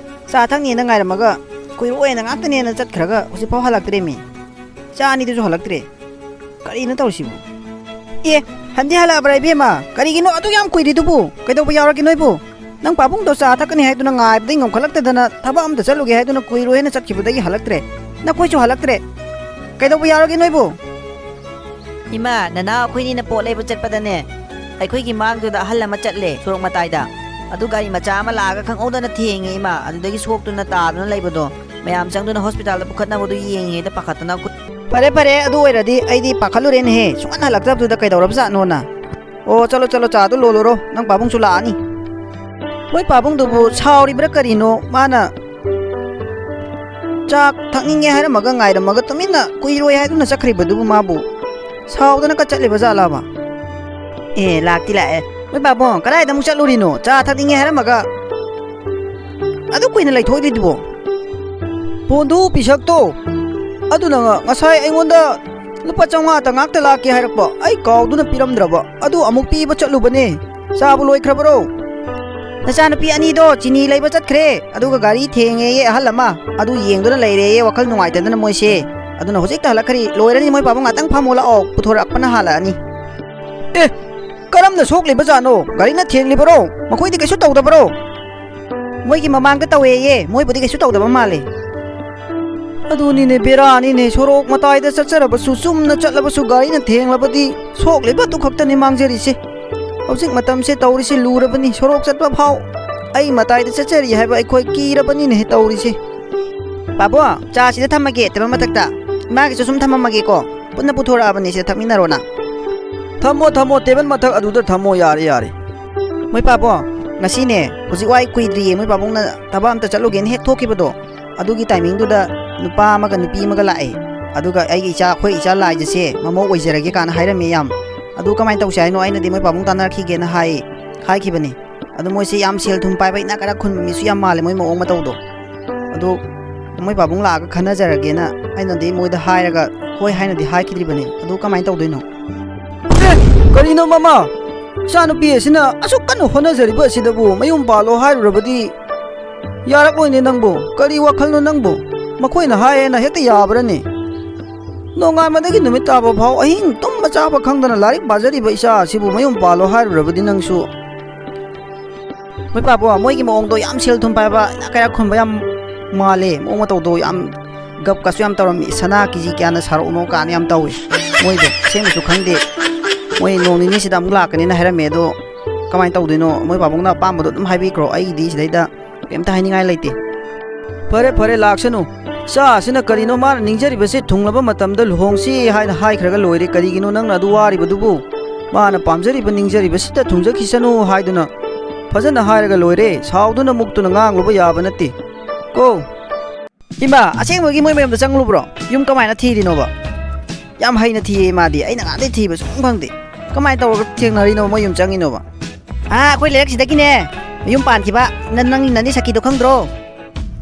ꯆꯥ ꯊꯛꯅꯤꯅ ꯉꯥꯏꯔꯝꯃꯒ ꯀꯨꯏꯔꯣꯏꯅ ꯉꯥꯛꯇꯅꯦꯅ ꯆꯠꯈ꯭ꯔꯒ ꯍꯧꯖꯤꯛꯐꯥꯎ ꯍꯜꯂꯛꯇ꯭ꯔꯦꯃꯤ꯫ ꯆꯥ ꯑꯅꯤꯗꯨꯁꯨ ꯍꯜꯂꯛꯇ꯭ꯔꯦ꯫ ꯀꯔꯤꯅꯣ ꯇꯧꯔꯤꯁꯤꯕꯨ? ꯑꯦ, ꯍꯟꯗꯤ ꯍꯜꯂꯛꯑꯕ꯭ꯔꯥ ꯏꯕꯦꯝꯃ? ꯀꯔꯤꯒꯤꯅꯣ ꯑꯗꯨꯛ ꯌꯥꯝ ꯀꯨꯏꯔꯤꯗꯨꯕꯨ? ꯀꯩꯗꯧꯕ ꯌꯥꯎꯔꯒꯦ ꯅꯣꯏꯕꯨ? ꯅꯪ ꯄꯥꯕꯨꯡꯗꯣ ꯆꯥ ꯊꯛꯀꯅꯤ ꯍꯥꯏꯗꯨꯅ ꯉꯥꯏꯕꯗꯩ ꯉꯝꯈꯠꯂꯛꯇꯗꯅ ꯊꯕꯛ ꯑꯝꯇ ꯆꯠꯂꯨꯒꯦ ꯍꯥꯏꯗꯨꯅ ꯀꯨꯏꯔꯣꯏꯅ ꯆꯠꯈꯤꯕꯗꯒꯤ ꯍꯜꯂꯛꯇ꯭ꯔꯦ꯫ ꯅꯈꯣꯏꯁꯨ ꯍꯜꯂꯛꯇ꯭ꯔꯦ꯫ ꯀꯩꯗꯧꯕ ꯌꯥꯎꯔꯒꯦ ꯅꯣꯏꯕꯨ? ꯏꯃꯥ, ꯅꯅꯥꯎ ꯑꯩꯈꯣꯏꯅꯤꯅ ꯄꯣꯠ ꯂꯩꯕ ꯆꯠꯄꯗꯅꯦ, ꯑꯩꯈꯣꯏꯒꯤ ꯃꯥꯡꯗꯨꯗ ꯑꯍꯜ ꯑꯃ ꯆꯠꯂꯦ, ꯁꯣꯔꯣꯛ ꯃꯇꯥꯏꯗ꯫ ꯑꯗꯨ ꯒꯥꯔꯤ ꯃꯆꯥ ꯑꯃ ꯂꯥꯛꯑꯒ ꯈꯪꯍꯧꯗꯅ ꯊꯦꯡꯉꯦ ꯏꯃꯥ, ꯑꯗꯨꯗꯒꯤ ꯁꯣꯛꯇꯨꯅ ꯇꯥꯗꯨꯅ ꯂꯩꯕꯗꯣ꯫ ꯃꯌꯥꯝ ꯆꯪꯗꯨꯅ ꯍꯣꯁꯄꯤꯇꯥꯜꯗ ꯄꯨꯈꯠꯅꯕꯗꯨ ꯌꯦꯡꯉꯤꯉꯩꯗ ꯄꯥꯈꯠꯇꯅ ꯈꯨꯠ- ꯐꯔꯦ, ꯐꯔꯦ, ꯑꯗꯨ ꯑꯣꯏꯔꯗꯤ ꯑꯩꯗꯤ ꯄꯥꯈꯠꯂꯨꯔꯦꯅꯦꯍꯦ, ꯁꯨꯡꯍꯟ ꯍꯜꯂꯛꯇꯕꯗꯨꯗ ꯀꯩꯗꯧꯔꯕꯖꯥꯠꯅꯣꯅ꯫ ꯑꯣ, ꯆꯠꯂꯣ, ꯆꯠꯂꯣ, ꯆꯥꯗꯨ ꯂꯣꯜꯂꯨꯔꯣ, ꯅꯪ ꯄꯥꯕꯨꯡꯁꯨ ꯂꯥꯛꯑꯅꯤ꯫ ꯃꯣꯏ ꯄꯥꯕꯨꯡꯗꯨꯕꯨ ꯁꯥꯎꯔꯤꯕ꯭ꯔꯥ ꯀꯔꯤꯅꯣ, ꯃꯥꯅ ꯆꯥꯛ ꯊꯛꯅꯤꯡꯉꯦ ꯍꯥꯏꯔꯝꯃꯒ ꯉꯥꯏꯔꯝꯃꯒ ꯇꯨꯃꯤꯟꯅ ꯀꯨꯏꯔꯣꯏ ꯍꯥꯏꯗꯨꯅ ꯆꯠꯈ꯭ꯔꯤꯕꯗꯨꯕꯨ ꯃꯥꯕꯨ ꯁꯥꯎꯗꯅ ꯀꯆꯠꯂꯤꯕ ꯖꯥꯠꯂꯕ? ꯑꯦ, ꯂꯥꯛꯇꯤ ꯂꯥꯛꯑꯦ꯫ ꯃꯣꯏ ꯄꯥꯕꯨꯡ, ꯀꯗꯥꯏꯗ ꯑꯃꯨꯛ ꯆꯠꯂꯨꯔꯤꯅꯣ? ꯆꯥ ꯊꯛꯅꯤꯡꯉꯦ ꯍꯥꯏꯔꯝꯃꯒ ꯑꯗꯨ ꯀꯨꯏꯅ ꯂꯩꯊꯣꯛꯏꯗꯨꯕꯣ? ꯄꯣꯟꯗꯨ ꯄꯤꯁꯛꯇꯣ, ꯑꯗꯨꯅ ꯉ-, ꯉꯁꯥꯏ ꯑꯩꯉꯣꯟꯗ ꯂꯨꯄꯥ ꯆꯥꯝꯃꯉꯥꯇ ꯉꯥꯛꯇ ꯂꯥꯛꯀꯦ ꯍꯥꯏꯔꯛꯄ, ꯑꯩ ꯀꯥꯎꯗꯨꯅ ꯄꯤꯔꯝꯗ꯭ꯔꯕ, ꯑꯗꯨ ꯑꯃꯨꯛ ꯄꯤꯕ ꯆꯠꯂꯨꯕꯅꯦ꯫ ꯆꯥꯕꯨ ꯂꯣꯏꯈ꯭ꯔꯕꯔꯣ? ꯅꯆꯥꯅꯨꯄꯤ ꯑꯅꯤꯗꯣ ꯆꯤꯅꯤ ꯂꯩꯕ ꯆꯠꯈ꯭ꯔꯦ, ꯑꯗꯨꯒ ꯒꯥꯔꯤ ꯊꯦꯡꯉꯦꯌꯦ ꯑꯍꯜ ꯑꯃ, ꯑꯗꯨ ꯌꯦꯡꯗꯨꯅ ꯂꯩꯔꯦꯌꯦ, ꯋꯥꯈꯜ ꯅꯨꯡꯉꯥꯏꯇꯗꯅ ꯃꯣꯏꯁꯦ꯫ ꯑꯗꯨꯅ ꯍꯧꯖꯤꯛꯇ ꯍꯜꯂꯛꯈ꯭ꯔꯤ, ꯂꯣꯏꯔꯅꯤ ꯃꯣꯏ ꯄꯥꯕꯨꯡ, ꯉꯥꯛꯇꯪ ꯐꯝꯃꯣ ꯂꯥꯛꯑꯣ, ꯄꯨꯊꯣꯔꯛꯄꯅ ꯍꯥꯜꯂꯛꯑꯅꯤ꯫ ꯑꯦ, ꯀꯔꯝꯅ ꯁꯣꯛꯂꯤꯕꯖꯥꯠꯅꯣ? ꯒꯥꯔꯤꯅ ꯊꯦꯡꯂꯤꯕꯔꯣ? ꯃꯈꯣꯏꯗꯤ ꯀꯩꯁꯨ ꯇꯧꯗꯕꯔꯣ? ꯃꯣꯏꯒꯤ ꯃꯃꯥꯡꯗ ꯇꯧꯋꯦꯌꯦ, ꯃꯣꯏꯕꯨꯗꯤ ꯀꯩꯁꯨ ꯇꯧꯗꯕ ꯃꯥꯜꯂꯦ꯫ ꯑꯗꯨꯅꯤꯅꯦ, ꯕꯦꯔꯥꯅꯤꯅꯦ, ꯁꯣꯔꯣꯛ ꯃꯇꯥꯏꯗ ꯆꯠꯆꯔꯕꯁꯨ, ꯆꯨꯝꯅ ꯆꯠꯂꯕꯁꯨ ꯒꯥꯔꯤꯅ ꯊꯦꯡꯂꯕꯗꯤ ꯁꯣꯛꯂꯤꯕ ꯑꯗꯨ ꯈꯛꯇꯅꯤ ꯃꯥꯡꯖꯔꯤꯁꯦ꯫ ꯍꯧꯖꯤꯛ ꯃꯇꯝꯁꯦ ꯇꯧꯔꯤꯁꯦ ꯂꯨꯔꯕꯅꯤ, ꯁꯣꯔꯣꯛ ꯆꯠꯄ ꯐꯥꯎ ꯑꯩ ꯃꯇꯥꯏꯗ ꯆꯠꯆꯔꯤ ꯍꯥꯏꯕ ꯑꯩꯈꯣꯏ ꯀꯤꯔꯕꯅꯤꯅꯦ ꯇꯧꯔꯤꯁꯦ꯫ ꯄꯥꯕꯣ, ꯆꯥ ꯁꯤꯗ ꯊꯝꯃꯒꯦ, ꯇꯦꯕꯜ ꯃꯊꯛꯇ꯫ ꯏꯃꯥꯒꯤꯁꯨ ꯁꯨꯝ ꯊꯝꯃꯝꯃꯒꯦꯀꯣ꯫ ꯄꯨꯟꯅ ꯄꯨꯊꯣꯔꯛꯑꯕꯅꯤ, ꯁꯤꯗ ꯊꯛꯃꯤꯟꯅꯔꯣ ꯅꯪ꯫ ꯊꯝꯃꯣ, ꯊꯝꯃꯣ, ꯇꯦꯕꯜ ꯃꯊꯛ ꯑꯗꯨꯗ ꯊꯝꯃꯣ, ꯌꯥꯔꯦ, ꯌꯥꯔꯦ꯫ ꯃꯣꯏ ꯄꯥꯕꯣ, ꯉꯁꯤꯅꯦ, ꯍꯧꯖꯤꯛ ꯋꯥꯏ ꯀꯨꯏꯗ꯭ꯔꯤꯌꯦ, ꯃꯣꯏ ꯄꯥꯕꯨꯡꯅ ꯊꯕꯛ ꯑꯝꯇ ꯆꯠꯂꯨꯒꯦꯅ ꯍꯦꯛ ꯊꯣꯛꯈꯤꯕꯗꯣ, ꯑꯗꯨꯒꯤ ꯇꯥꯏꯃꯤꯡꯗꯨꯗ ꯅꯨꯄꯥ ꯑꯃꯒ ꯅꯨꯄꯤ ꯑꯃꯒ ꯂꯥꯛꯑꯦ꯫ ꯑꯗꯨꯒ ꯑꯩꯒꯤ ꯏꯆꯥ, ꯑꯩꯈꯣꯏ ꯏꯆꯥ ꯂꯥꯏꯖꯁꯦ ꯃꯃꯧ ꯑꯣꯏꯖꯔꯒꯦ ꯀꯥꯏꯅ ꯍꯥꯏꯔꯝꯃꯦ ꯌꯥꯝ꯫ ꯑꯗꯨ ꯀꯃꯥꯏꯅ ꯇꯧꯁꯦ ꯍꯥꯏꯅꯣ? ꯑꯩꯅꯗꯤ ꯃꯣꯏ ꯄꯥꯕꯨꯡ ꯇꯥꯟꯅꯔꯛꯈꯤꯒꯦꯅ ꯍꯥꯏ, ꯍꯥꯏꯈꯤꯕꯅꯤ꯫ ꯑꯗꯨ ꯃꯣꯏꯁꯦ ꯌꯥꯝ ꯁꯦꯜ ꯊꯨꯝ ꯄꯥꯏꯕ, ꯏꯅꯥꯛ ꯀꯥꯏꯔꯥꯛ ꯈꯨꯟꯕ ꯃꯤꯁꯨ ꯌꯥꯝ ꯃꯥꯜꯂꯦ ꯃꯣꯏ ꯃꯑꯣꯡ ꯃꯇꯧꯗꯣ꯫ ꯑꯗꯨ ꯃꯣꯏ ꯄꯥꯕꯨꯡ ꯂꯥꯛꯑꯒ ꯈꯟꯅꯖꯔꯒꯦꯅ ꯑꯩꯅꯗꯤ ꯃꯣꯏꯗ ꯍꯥꯏꯔꯒ ꯍꯣꯏ ꯍꯥꯏꯅꯗꯤ ꯍꯥꯏꯈꯤꯗ꯭ꯔꯤꯕꯅꯤ꯫ ꯑꯗꯨ ꯀꯃꯥꯏꯅ ꯇꯧꯗꯣꯏꯅꯣ? ꯑꯦ, ꯀꯔꯤꯅꯣ ꯃꯃꯥ? ꯏꯆꯥꯅꯨꯄꯤ ꯑꯁꯤꯅ ꯑꯁꯨꯛ ꯀꯟꯅ ꯍꯣꯠꯅꯖꯔꯤꯕ ꯑꯁꯤꯗꯕꯨ ꯃꯌꯨꯝ ꯄꯥꯜꯂꯣ ꯍꯥꯏꯔꯨꯔꯕꯗꯤ ꯌꯥꯔꯛꯂꯣꯏꯅꯦ ꯅꯪꯕꯨ꯫ ꯀꯔꯤ ꯋꯥꯈꯜꯅꯣ ꯅꯪꯕꯨ? ꯃꯈꯣꯏꯅ ꯍꯥꯏꯌꯦꯅ ꯍꯦꯛꯇ ꯌꯥꯕ꯭ꯔꯅꯦ? ꯅꯣꯡꯉꯥꯟꯕꯗꯒꯤ ꯅꯨꯃꯤꯠ ꯇꯥꯕ ꯐꯥꯎ ꯑꯍꯤꯡ ꯇꯨꯝꯕ ꯆꯥꯕ ꯈꯪꯗꯅ ꯂꯥꯏꯔꯤꯛ ꯄꯥꯖꯔꯤꯕ ꯏꯆꯥ ꯑꯁꯤꯕꯨ ꯃꯌꯨꯝ ꯄꯥꯜꯂꯣ ꯍꯥꯏꯔꯨꯔꯕꯗꯤ ꯅꯪꯁꯨ꯫ ꯃꯣꯏ ꯄꯥꯕꯣ, ꯃꯣꯏꯒꯤ ꯃꯑꯣꯡꯗꯣ ꯌꯥꯝ ꯁꯦꯜ ꯊꯨꯝ ꯄꯥꯏꯕ, ꯏꯅꯥꯛ ꯀꯩꯔꯥꯛ ꯈꯨꯟꯕ ꯌꯥꯝ ꯃꯥꯜꯂꯦ꯫ ꯃꯑꯣꯡ ꯃꯇꯧꯗꯣ ꯌꯥꯝ ꯒꯞꯀꯁꯨ ꯌꯥꯝ ꯇꯧꯔꯝꯃꯤ꯫ "ꯁꯅꯥ ꯀꯦ ꯖꯤ ꯀꯌꯥꯅ ꯁꯥꯔꯛꯎꯅꯣ?" ꯀꯥꯏꯅ ꯌꯥꯝ ꯇꯧꯏ꯫ ꯃꯣꯏꯗꯣ ꯑꯁꯦꯡꯕꯁꯨ ꯈꯪꯗꯦ꯫ ꯃꯣꯏ ꯅꯣꯡ ꯅꯤꯅꯤꯁꯤꯗ ꯑꯃꯨꯛ ꯂꯥꯛꯀꯅꯤꯅ ꯍꯥꯏꯔꯝꯃꯦ꯫ ꯑꯗꯣ ꯀꯃꯥꯏꯅ ꯇꯧꯗꯣꯏꯅꯣ? ꯃꯣꯏ ꯄꯥꯕꯨꯡꯅ ꯑꯄꯥꯝꯕꯗꯣ ꯑꯗꯨꯝ ꯍꯥꯏꯕꯤꯈ꯭ꯔꯣ꯫ ꯑꯩꯒꯤꯗꯤ ꯁꯤꯗꯩꯗ ꯀꯩꯝꯇ ꯍꯥꯏꯅꯤꯡꯉꯥꯏ ꯂꯩꯇꯦ꯫ ꯐꯔꯦ, ꯐꯔꯦ, ꯂꯥꯛꯁꯅꯨ꯫ ꯏꯆꯥ ꯑꯁꯤꯅ ꯀꯔꯤꯅꯣ ꯃꯥꯅ ꯅꯤꯡꯖꯔꯤꯕꯁꯦ? ꯊꯨꯡꯂꯕ ꯃꯇꯝꯗ ꯂꯨꯍꯣꯡꯁꯤ ꯍꯥꯏꯅ ꯍꯥꯏꯈ꯭ꯔꯒ ꯂꯣꯏꯔꯦ꯫ ꯀꯔꯤꯒꯤꯅꯣ ꯅꯪꯅ ꯑꯗꯨ ꯋꯥꯔꯤꯕꯗꯨꯕꯨ? ꯃꯥꯅ ꯄꯥꯝꯖꯔꯤꯕ, ꯅꯤꯡꯖꯔꯤꯕꯁꯤꯗ ꯊꯨꯡꯖꯈꯤꯁꯅꯨ ꯍꯥꯏꯗꯨꯅ ꯐꯖꯅ ꯍꯥꯏꯔꯒ ꯂꯣꯏꯔꯦ꯫ ꯁꯥꯎꯗꯨꯅ ꯃꯨꯛꯇꯨꯅ ꯉꯥꯡꯂꯨꯕ ꯌꯥꯕ ꯅꯠꯇꯦ ꯀꯣ꯫ ꯏꯃꯥ, ꯑꯁꯦꯡꯕꯒꯤ ꯃꯣꯏ ꯃꯌꯨꯝꯗ ꯆꯪꯂꯨꯕ꯭ꯔꯣ? ꯌꯨꯝ ꯀꯃꯥꯏꯅ ꯊꯤꯔꯤꯅꯣꯕ? ꯌꯥꯝ ꯍꯩꯅ ꯊꯤꯌꯦ ꯃꯥꯗꯤ, ꯑꯩꯅ ꯉꯥꯗꯩ ꯊꯤꯕ ꯁꯨꯡꯐꯪ ꯐꯪꯗꯦ꯫ ꯀꯃꯥꯏꯅ ꯇꯧꯔꯒ ꯊꯦꯡꯅꯔꯤꯅꯣ ꯃꯣꯏ ꯌꯨꯝ ꯆꯪꯉꯤꯅꯣꯕ? ꯑꯥ, ꯑꯩꯈꯣꯏ ꯂꯩꯔꯛꯁꯤꯗꯒꯤꯅꯦ, ꯃꯌꯨꯝ ꯄꯥꯟꯈꯤꯕ ꯅ-, ꯅꯪꯒꯤ ꯅꯅꯤ ꯁꯈꯤꯗꯣ ꯈꯪꯗ꯭ꯔꯣ?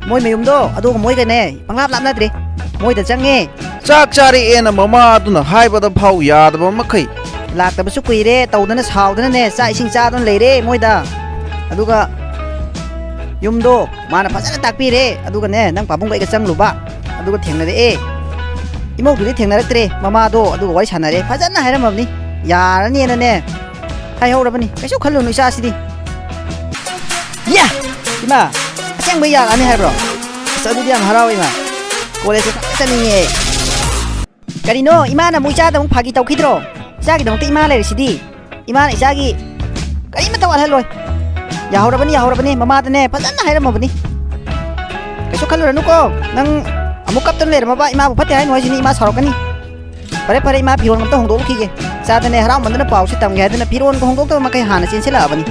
ꯃꯣꯏ ꯃꯌꯨꯝꯗꯣ ꯑꯗꯨꯒ ꯃꯣꯏꯒꯅꯦ ꯄꯪꯂꯥꯞ ꯂꯥꯞꯅꯗ꯭ꯔꯦ꯫ ꯃꯣꯏꯗ ꯆꯪꯉꯦ꯫ ꯆꯥꯛ ꯆꯥꯔꯛꯑꯦꯅ ꯃꯃꯥ ꯑꯗꯨꯅ ꯍꯥꯏꯕꯗ ꯐꯥꯎ ꯌꯥꯗꯕ ꯃꯈꯩ꯫ ꯂꯥꯛꯇꯕꯁꯨ ꯀꯨꯏꯔꯦ ꯇꯧꯗꯅ ꯁꯥꯎꯗꯅꯅꯦ ꯆꯥꯛ ꯏꯁꯤꯡ ꯆꯥꯗꯨꯅ ꯂꯩꯔꯦ ꯃꯣꯏꯗ꯫ ꯑꯗꯨꯒ ꯌꯨꯝꯗꯣ ꯃꯥꯅ ꯐꯖꯅ ꯇꯥꯛꯄꯤꯔꯦ꯫ ꯑꯗꯨꯒꯅꯦ ꯅꯪ ꯄꯥꯕꯨꯡꯒ ꯑꯩꯒ ꯆꯪꯂꯨꯕ꯫ ꯑꯗꯨꯒ ꯊꯦꯡꯅꯔꯛꯑꯦ꯫ ꯏꯃꯧꯗꯨꯗꯤ ꯊꯦꯡꯅꯔꯛꯇ꯭ꯔꯦ꯫ ꯃꯃꯥꯗꯣ ꯑꯗꯨꯒ ꯋꯥꯔꯤ ꯁꯥꯟꯅꯔꯦ꯫ ꯐꯖꯅ ꯍꯥꯏꯔꯝꯃꯕꯅꯤ꯫ ꯌꯥꯔꯅꯦꯅꯅꯦ ꯍꯥꯏꯍꯧꯔꯕꯅꯤ꯫ ꯀꯩꯁꯨ ꯈꯜꯂꯨꯅꯨ ꯏꯆꯥꯁꯤꯗꯤ꯫ ꯌꯥ! ꯏꯃꯥ, ꯑꯁꯦꯡꯕꯩ ꯌꯥꯔꯛꯑꯅꯤ ꯍꯥꯏꯕ꯭ꯔꯣ? ꯑꯁ, ꯑꯗꯨꯗꯤ ꯌꯥꯝ ꯍꯔꯥꯎꯋꯦ ꯏꯃꯥ꯫ ꯀꯣꯂꯦꯖꯁꯦ ꯈꯪꯆꯠ ꯆꯠꯅꯤꯡꯉꯦ꯫ ꯀꯔꯤꯅꯣ? ꯏꯃꯥꯅ ꯑꯃꯨꯛ ꯏꯆꯥꯗ ꯑꯃꯨꯛ ꯐꯥꯒꯤ ꯇꯧꯈꯤꯗ꯭ꯔꯣ? ꯏꯆꯥꯒꯤꯗꯃꯛꯇ ꯏꯃꯥ ꯂꯩꯔꯤꯁꯤꯗꯤ꯫ ꯏꯃꯥꯅ ꯏꯆꯥꯒꯤ ꯀꯔꯤꯃꯠꯇ ꯋꯥꯠꯍꯜꯂꯣꯏ꯫ ꯌꯥꯍꯧꯔꯕꯅꯤ, ꯌꯥꯍꯧꯔꯕꯅꯤ꯫ ꯃꯃꯥꯗꯅꯦ ꯐꯖꯅ ꯍꯥꯏꯔꯝꯃꯕꯅꯤ꯫ ꯀꯩꯁꯨ ꯈꯜꯂꯨꯔꯅꯨꯀꯣ꯫ ꯅꯪ ꯑꯃꯨꯛ ꯀꯞꯇꯅ ꯂꯩꯔꯝꯃꯕ ꯏꯃꯥꯕꯨ ꯐꯠꯇꯦ ꯍꯥꯏꯅꯨ ꯍꯥꯏꯁꯤꯅꯤ, ꯏꯃꯥ ꯁꯥꯎꯔꯛꯀꯅꯤ꯫ ꯐꯔꯦ, ꯐꯔꯦ, ꯏꯃꯥ ꯐꯤꯔꯣꯜ ꯑꯝꯇ ꯍꯣꯡꯗꯣꯛꯂꯨꯈꯤꯒꯦ꯫ ꯏꯆꯥꯗꯅꯦ ꯍꯔꯥꯎꯃꯟꯗꯅ ꯄꯥꯎꯁꯤ ꯇꯝꯒꯦ ꯍꯥꯏꯗꯅ ꯐꯤꯔꯣꯜꯒ ꯍꯣꯡꯗꯣꯛꯇꯕ ꯃꯈꯩ ꯍꯥꯟꯅ ꯆꯦꯟꯁꯤꯜꯂꯛꯑꯕꯅꯤ꯫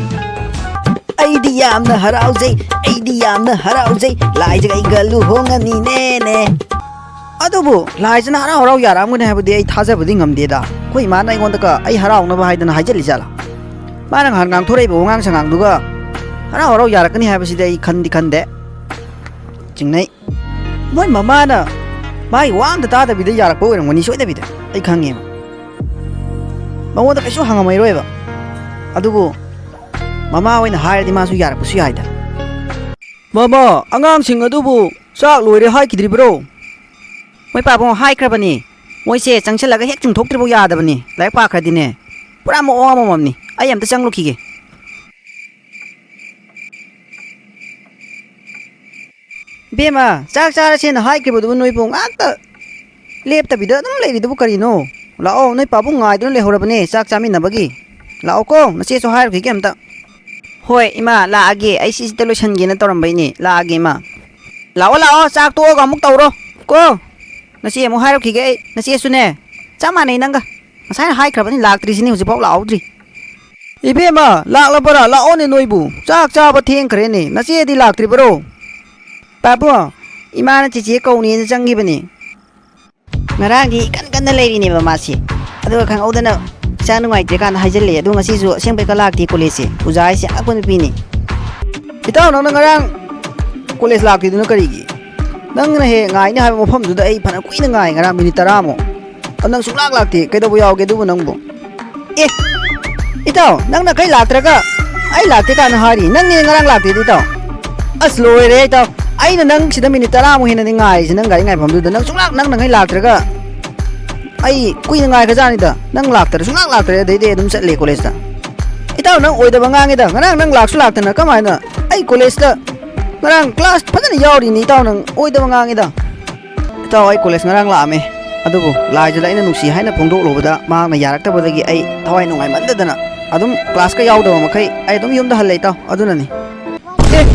ꯑꯩꯗꯤ ꯌꯥꯝꯅ ꯍꯔꯥꯎꯖꯩ, ꯑꯩꯗꯤ ꯌꯥꯝꯅ ꯍꯔꯥꯎꯖꯩ, ꯂꯥꯏꯖꯒ ꯑꯩꯒ ꯂꯨꯍꯣꯡꯉꯅꯤꯅꯦꯅꯦ꯫ ꯑꯗꯨꯕꯨ ꯂꯥꯏꯖꯅ ꯍꯔꯥꯎ ꯍꯔꯥꯎ ꯌꯥꯔꯛꯑꯝꯒꯅꯤ ꯍꯥꯏꯕꯗꯤ ꯑꯩ ꯊꯥꯖꯕꯗꯤ ꯉꯝꯗꯦꯗ꯫ ꯑꯩꯈꯣꯏ ꯏꯃꯥꯅ ꯑꯩꯉꯣꯟꯗꯒ ꯑꯩ ꯍꯔꯥꯎꯅꯕ ꯍꯥꯏꯗꯅ ꯍꯥꯏꯖꯜꯂꯤ ꯖꯥꯠꯂꯥ? ꯃꯥꯅ ꯉꯍꯥꯟ ꯉꯥꯡꯊꯣꯔꯛꯏꯕ ꯋꯥꯉꯥꯡ ꯁꯉꯥꯡꯗꯨꯒ ꯍꯔꯥꯎ ꯍꯔꯥꯎ ꯌꯥꯔꯛꯀꯅꯤ ꯍꯥꯏꯕꯁꯤꯗꯤ ꯑꯩ ꯈꯟꯗꯤ ꯈꯟꯗꯦ꯫ ꯆꯤꯡꯅꯩ꯫ ꯃꯣꯏ ꯃꯃꯥꯅ ꯃꯥꯒꯤ ꯋꯥ ꯑꯝꯇ ꯇꯥꯗꯕꯤꯗ ꯌꯥꯔꯛꯄ ꯑꯣꯏꯔꯝꯒꯅꯤ ꯁꯣꯏꯗꯕꯤꯗ꯫ ꯑꯩ ꯈꯪꯉꯦꯕ꯫ ꯃꯉꯣꯟꯗ ꯀꯩꯁꯨ ꯍꯪꯉꯝꯃꯔꯣꯏꯕ꯫ ꯑꯗꯨꯕꯨ ꯃꯃꯥ ꯑꯣꯏꯅ ꯍꯥꯏꯔꯗꯤ ꯃꯥꯁꯨ ꯌꯥꯔꯛꯄꯁꯨ ꯌꯥꯏꯗ꯫ ꯃꯃꯥ, ꯑꯉꯥꯡꯁꯤꯡ ꯑꯗꯨꯕꯨ ꯆꯥꯛ ꯂꯣꯏꯔꯦ ꯍꯥꯏꯈꯤꯗ꯭ꯔꯤꯕ꯭ꯔꯣ? ꯃꯣꯏ ꯄꯥꯕꯨꯡ ꯍꯥꯏꯈ꯭ꯔꯕꯅꯤ꯫ ꯃꯣꯏꯁꯦ ꯆꯪꯁꯤꯜꯂꯒ ꯍꯦꯛ ꯆꯨꯝꯊꯣꯛꯇ꯭ꯔꯤꯐꯥꯎ ꯌꯥꯗꯕꯅꯤ꯫ ꯂꯥꯏꯔꯤꯛ ꯄꯥꯈ꯭ꯔꯗꯤꯅꯦ꯫ ꯄꯨꯔꯥ ꯃꯑꯣꯡ ꯑꯃꯃꯝꯅꯤ꯫ ꯑꯩ ꯑꯝꯇ ꯆꯪꯂꯨꯈꯤꯒꯦ꯫ ꯏꯕꯦꯝꯃ, ꯆꯥꯛ ꯆꯥꯔꯁꯦꯅ ꯍꯥꯏꯈꯤꯕꯗꯨꯕꯨ ꯅꯣꯏꯕꯨ ꯉꯥꯛꯇ ꯂꯦꯞꯇꯕꯤꯗ ꯑꯗꯨꯝ ꯂꯩꯔꯤꯗꯨꯕꯨ ꯀꯔꯤꯅꯣ? ꯂꯥꯛꯑꯣ, ꯅꯣꯏ ꯄꯥꯕꯨꯡ ꯉꯥꯏꯗꯨꯅ ꯂꯩꯍꯧꯔꯕꯅꯦ ꯆꯥꯛ ꯆꯥꯃꯤꯟꯅꯕꯒꯤ꯫ ꯂꯥꯛꯑꯣꯀꯣ, ꯅꯆꯦꯁꯨ ꯍꯥꯏꯔꯨꯈꯤꯒꯦ ꯑꯝꯇ꯫ ꯍꯣꯏ, ꯏꯃꯥ, ꯂꯥꯛꯑꯒꯦ꯫ ꯑꯩ ꯁꯤꯁꯤꯗ ꯂꯣꯏꯁꯟꯒꯦꯅ ꯇꯧꯔꯝꯕꯩꯅꯦ꯫ ꯂꯥꯛꯑꯒꯦ, ꯏꯃꯥ꯫ ꯂꯥꯛꯑꯣ, ꯂꯥꯛꯑꯣ, ꯆꯥꯛ ꯇꯣꯛꯑꯒ ꯑꯃꯨꯛ ꯇꯧꯔꯣ ꯀꯣ꯫ ꯅꯆꯦ ꯑꯃꯨꯛ ꯍꯥꯏꯔꯨꯈꯤꯒꯦ ꯑꯩ꯫ ꯅꯆꯦꯁꯨꯅꯦ, ꯆꯞ ꯃꯥꯟꯅꯩ ꯅꯪꯒ꯫ ꯉꯁꯥꯏꯅ ꯍꯥꯏꯈ꯭ꯔꯕꯅꯤ, ꯂꯥꯛꯇ꯭ꯔꯤꯁꯤꯅꯤ, ꯍꯧꯖꯤꯛꯐꯥꯎ ꯂꯥꯛꯍꯧꯗ꯭ꯔꯤ꯫ ꯏꯕꯦꯝꯃ, ꯂꯥꯛꯂꯕꯔꯥ? ꯂꯥꯛꯑꯣꯅꯦ ꯅꯣꯏꯕꯨ꯫ ꯆꯥꯛ ꯆꯥꯕ ꯊꯦꯡꯈ꯭ꯔꯦꯅꯦ꯫ ꯅꯆꯦꯗꯤ ꯂꯥꯛꯇ꯭ꯔꯤꯕꯔꯣ? ꯄꯥꯕꯨꯡ, ꯏꯃꯥꯅ ꯆꯤꯆꯦ ꯀꯧꯅꯦꯅ ꯆꯪꯈꯤꯕꯅꯦ꯫ ꯉꯔꯥꯡꯗꯤ ꯀꯟ ꯀꯟꯅ ꯂꯩꯔꯤꯅꯦꯕ ꯃꯥꯁꯦ꯫ ꯑꯗꯨꯒ ꯈꯪꯍꯧꯗꯅ ꯏꯁꯥ ꯅꯨꯡꯉꯥꯏꯇ꯭ꯔꯦ ꯀꯥꯟꯗ ꯍꯥꯏꯖꯜꯂꯦ꯫ ꯑꯗꯣ ꯉꯁꯤꯁꯨ ꯑꯁꯦꯡꯕꯩꯒ ꯂꯥꯛꯇꯦ ꯀꯣꯂꯦꯖꯁꯦ꯫ ꯑꯣꯖꯥ ꯍꯥꯏꯁꯦ ꯑꯉꯛꯄ ꯅꯨꯄꯤꯅꯤ꯫ ꯏꯇꯥꯎ, ꯅꯪꯅ ꯉꯔꯥꯡ ꯀꯣꯂꯦꯖ ꯂꯥꯛꯇꯦꯗꯨꯅ ꯀꯔꯤꯒꯤ? ꯅꯪꯅ ꯍꯦꯛ ꯉꯥꯏꯅꯤ ꯍꯥꯏꯕ ꯃꯐꯝꯗꯨꯗ ꯑꯩ ꯐꯅ ꯀꯨꯏꯅ ꯉꯥꯏ, ꯉꯔꯥꯡ ꯃꯤꯅꯤꯠ ꯇꯔꯥꯃꯨꯛ꯫ ꯑꯗꯣ ꯅꯪ ꯁꯨꯡꯂꯥꯛ ꯂꯥꯛꯇꯦ꯫ ꯀꯩꯗꯧꯕ ꯌꯥꯎꯒꯦ ꯑꯗꯨꯕꯨ ꯅꯪꯕꯨ? ꯑꯦ, ꯏꯇꯥꯎ, ꯅꯪꯅ ꯀꯩ ꯂꯥꯛꯇ꯭ꯔꯒ ꯑꯩ ꯂꯥꯛꯇꯦ ꯀꯥꯏꯅ ꯍꯥꯏꯔꯤ? ꯅꯪꯅꯦ ꯉꯔꯥꯡ ꯂꯥꯛꯇꯦꯗꯤ ꯏꯇꯥꯎ꯫ ꯑꯁ, ꯂꯣꯏꯔꯦ ꯏꯇꯥꯎ꯫ ꯑꯩꯅ ꯅꯪ ꯁꯤꯗ ꯃꯤꯅꯤꯠ ꯇꯔꯥꯃꯨꯛ ꯍꯦꯟꯅꯗꯤ ꯉꯥꯏꯔꯤꯁꯦ, ꯅꯪ ꯒꯥꯔꯤ ꯉꯥꯏꯐꯝꯗꯨꯗ꯫ ꯅꯪ ꯁꯨꯡꯂꯥꯛ, ꯅꯪꯅ ꯉꯩ ꯂꯥꯛꯇ꯭ꯔꯒ ꯑꯩ ꯀꯨꯏꯅ ꯉꯥꯏꯈ꯭ꯔꯖꯥꯠꯅꯤꯗ꯫ ꯅꯪ ꯂꯥꯛꯇ꯭ꯔꯦ, ꯁꯨꯡꯂꯥꯛ ꯂꯥꯛꯇ꯭ꯔꯦ꯫ ꯑꯗꯩꯗꯤ ꯑꯩ ꯑꯗꯨꯝ ꯆꯠꯂꯦ ꯀꯣꯂꯦꯖꯇ꯫ ꯏꯇꯥꯎ, ꯅꯪ ꯑꯣꯏꯗꯕ ꯉꯥꯡꯉꯤꯗ꯫ ꯉꯔꯥꯡ ꯅꯪ ꯂꯥꯛꯁꯨ ꯂꯥꯛꯇꯅ ꯀꯃꯥꯏꯅ? ꯑꯩ ꯀꯣꯂꯦꯖꯇ ꯉꯔꯥꯡ ꯀ꯭ꯂꯥꯁ ꯐꯖꯅ ꯌꯥꯎꯔꯤꯅꯤ ꯏꯇꯥꯎ, ꯅꯪ ꯑꯣꯏꯗꯕ ꯉꯥꯡꯉꯤꯗ꯫ ꯏꯇꯥꯎ, ꯑꯩ ꯀꯣꯂꯦꯖ ꯉꯔꯥꯡ ꯂꯥꯛꯑꯝꯃꯦ, ꯑꯗꯨꯕꯨ ꯂꯥꯏꯖꯗ ꯑꯩꯅ ꯅꯨꯡꯁꯤ ꯍꯥꯏꯅ ꯐꯣꯡꯗꯣꯛꯂꯨꯕꯗ ꯃꯍꯥꯛꯅ ꯌꯥꯔꯛꯇꯕꯗꯒꯤ ꯑꯩ ꯊꯋꯥꯏ ꯅꯨꯡꯉꯥꯏꯃꯟꯗꯗꯅ ꯑꯗꯨꯝ ꯀ꯭ꯂꯥꯁꯀ ꯌꯥꯎꯗꯕ ꯃꯈꯩ ꯑꯩ ꯑꯗꯨꯝ ꯌꯨꯝꯗ ꯍꯜꯂꯦ ꯏꯇꯥꯎ꯫ ꯑꯗꯨꯅꯅꯤ꯫ ꯑꯦ,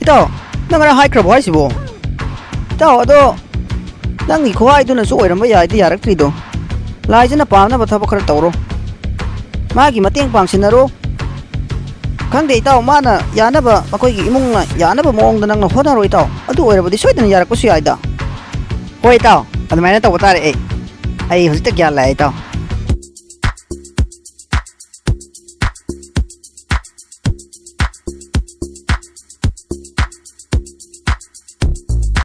ꯏꯇꯥꯎ, ꯅꯪ ꯉꯔꯥꯡ ꯍꯥꯏꯈ꯭ꯔꯕꯣ ꯍꯥꯏꯁꯤꯕꯣ? ꯏꯇꯥꯎ, ꯑꯗꯣ ꯅꯪꯒꯤ ꯈꯨꯍꯥꯏꯗꯨꯅꯁꯨ ꯑꯣꯏꯔꯝꯕ ꯌꯥꯏꯗ ꯌꯥꯔꯛꯇ꯭ꯔꯤꯗꯣ꯫ ꯂꯥꯏꯖꯅ ꯄꯥꯝꯅꯕ ꯊꯕꯛ ꯈꯔ ꯇꯧꯔꯣ꯫ ꯃꯥꯒꯤ ꯃꯇꯦꯡ ꯄꯥꯡꯁꯤꯟꯅꯔꯣ꯫ ꯈꯪꯗꯦ ꯏꯇꯥꯎ, ꯃꯥꯅ ꯌꯥꯅꯕ, ꯑꯩꯈꯣꯏꯒꯤ ꯏꯃꯨꯡꯅ ꯌꯥꯅꯕ ꯃꯑꯣꯡꯗ ꯅꯪꯅ ꯍꯣꯠꯅꯔꯣ ꯏꯇꯥꯎ꯫ ꯑꯗꯨ ꯑꯣꯏꯔꯕꯗꯤ ꯁꯣꯏꯗꯅ ꯌꯥꯔꯛꯄꯁꯨ ꯌꯥꯏꯗ꯫ ꯍꯣꯏ ꯏꯇꯥꯎ, ꯑꯗꯨꯃꯥꯏꯅ ꯇꯧꯕ ꯇꯥꯔꯦ꯫ ꯑꯩ, ꯑꯩ ꯍꯧꯖꯤꯛꯇ ꯒ꯭ꯌꯥꯟ ꯂꯥꯛꯑꯦ ꯏꯇꯥꯎ꯫